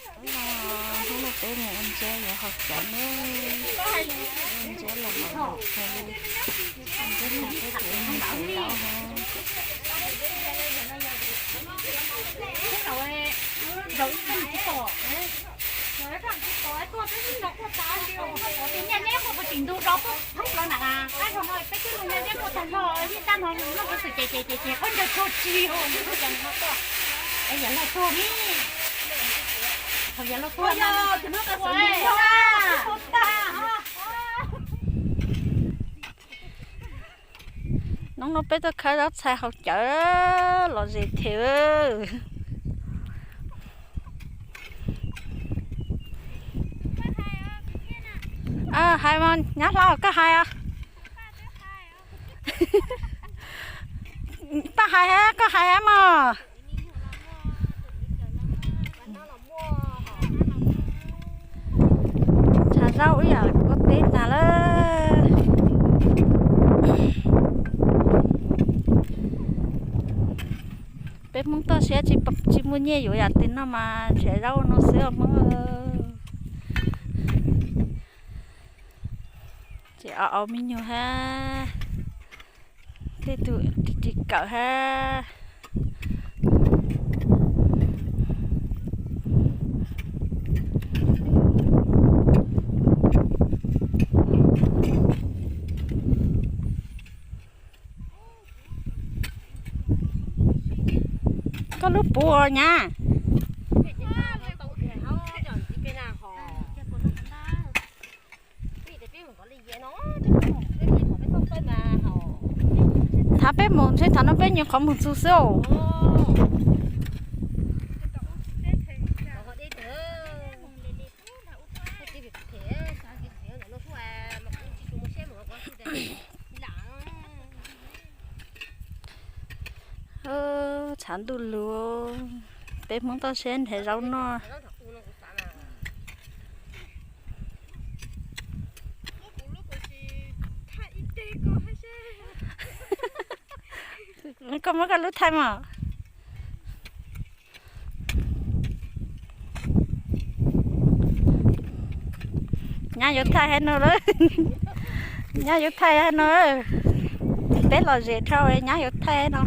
Hnub no peb mus ua ntsiab yuav haus cawv na, ua ntsiab los mam los kawg li, ua ntsiab tag peb tsev mus tsev laub na. Hnub no peb tuaj khawb zaub txhais haus cawv los zem thiab. Hais mas nyab hlob koj hais os. Paj hais, koj hais mog. Tshav zaub ib yam ua teb tas lawm. Peb Hmoob toj siab tsis muaj nyiaj yuav yam twg noj mas nrhiav zaub no xwb os Hmoob. Ces au au me nyuam hab, tej tug ris kawm hab. Koj lub puv nyab. Thaum peb mus ntshe thaum no peb nyuam qhuav mus txug xwb os. Tshav ntuj lug, peb Hmoob toj siab nrhiav zaub noj. Koj muab koj lub thaij mog. Nyab yuav thaij hab no lawm. Nyab yuav thaij hab no. Peb los zem dhau, nyab yuav thaij hab no.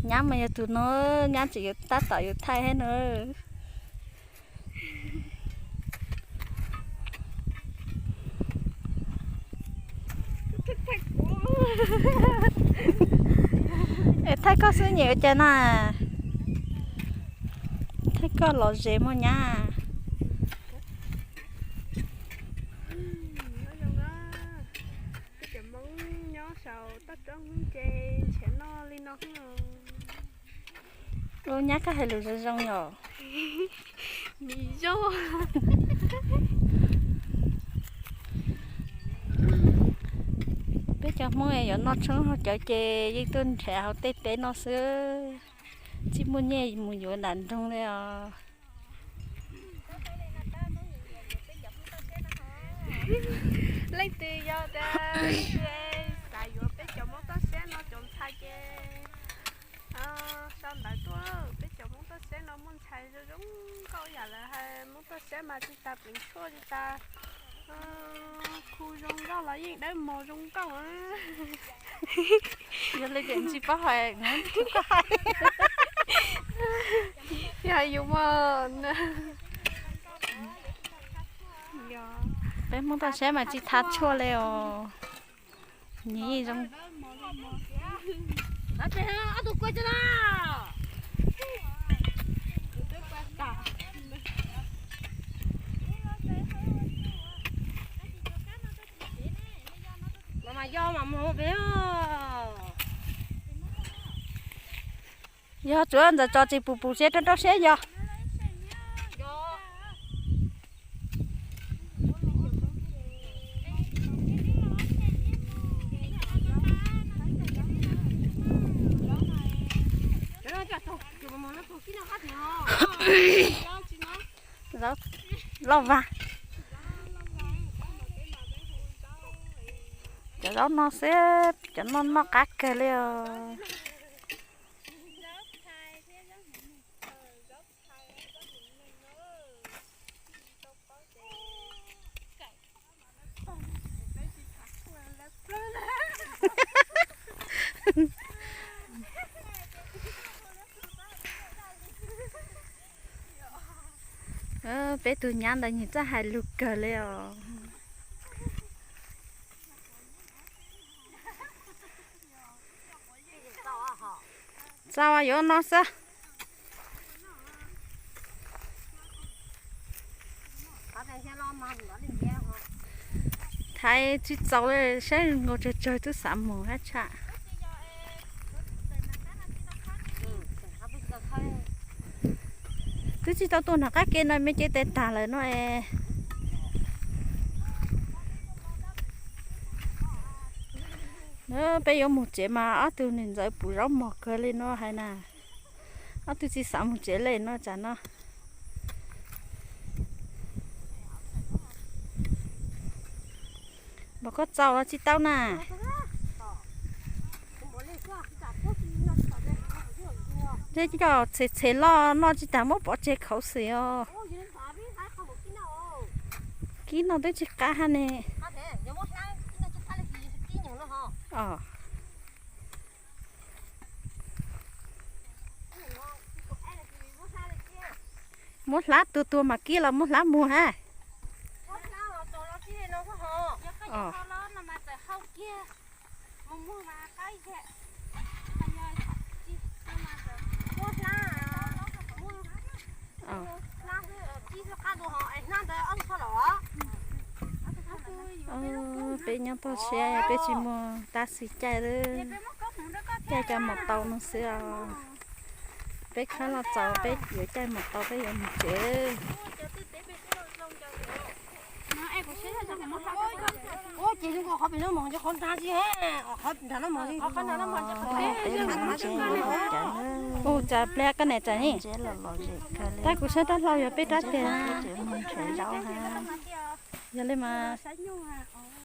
Nyab mas yog tus no, nyab tseem yuav tab tom yuav thaij hab no. Es thaij koj xwb nyem ua cas na? Thaij koj los zem mog nyab. Peb cov Hmoob nyob saum toj roob ces nrhiav noj li no. Ua nyab koj hais lus zoo zoo yom. Peb cov Hmoob yuav noj tshoob haus cawv ces yeej tuaj nrhiav hauv tej teb no xwb, tsis muaj nyiaj mus yuav nram nroog li os. Leej twg yog tias leej twg xav yuav peb cov Hmoob toj siab no cov ntxhais ces sau ntawv tuaj. Peb cov Hmoob toj siab no muaj ntxhais zoo zoo nkauj yam lawv hais, Hmoob toj siab mas tsis tas pleev tshuaj tsis tas, khu zoo nkauj los yeej dawb mos zoo nkauj. Yog li tias tsis paub hais, yog yus mas. Peb Hmoob toj siab mas tsis tas tshuaj li os. Nws zoo. Yog tsuav ntawm tso tsis pus pus siab rau rau siab yog. Zaub loj vag. Cov zaub no xwb, cov no noj qab kawg li os. Peb tus nyab ntawd nws txawj hais lus kawg li os. Txaus yuav no xwb. Thaiv tsis txaus li, saib nkaus tsawg tsawg twb xav mus hab tshaj. Twb tsis tau tuaj nram qab ke no me ces tes tag lawm no es. Peb yuav mus tsev mas ob tug niam ntxawm pum zaub mog kawg li no hais na. Ob tug tsis xav mus tsev li no tsam no. Mas koj txaus los tsis tau na. Tej cov txhem txhem loj noj tsis tas muab pov tseg khaus xwb os. Kib no twb tsis qab hab ne. Muab hlab tuag tuag mas kib los muab hlab muag hab. Peb nyob toj siab peb tsis muaj tab xis caij lawm, caij cov maus taus no xwb os. Peb khawb los txaus peb yuav caij maus taus peb yuav mus tsev. Ua cas pliag koj niam tsev ne? Tab kuv saib rab hlau yog peb rab tiag. Yog li mas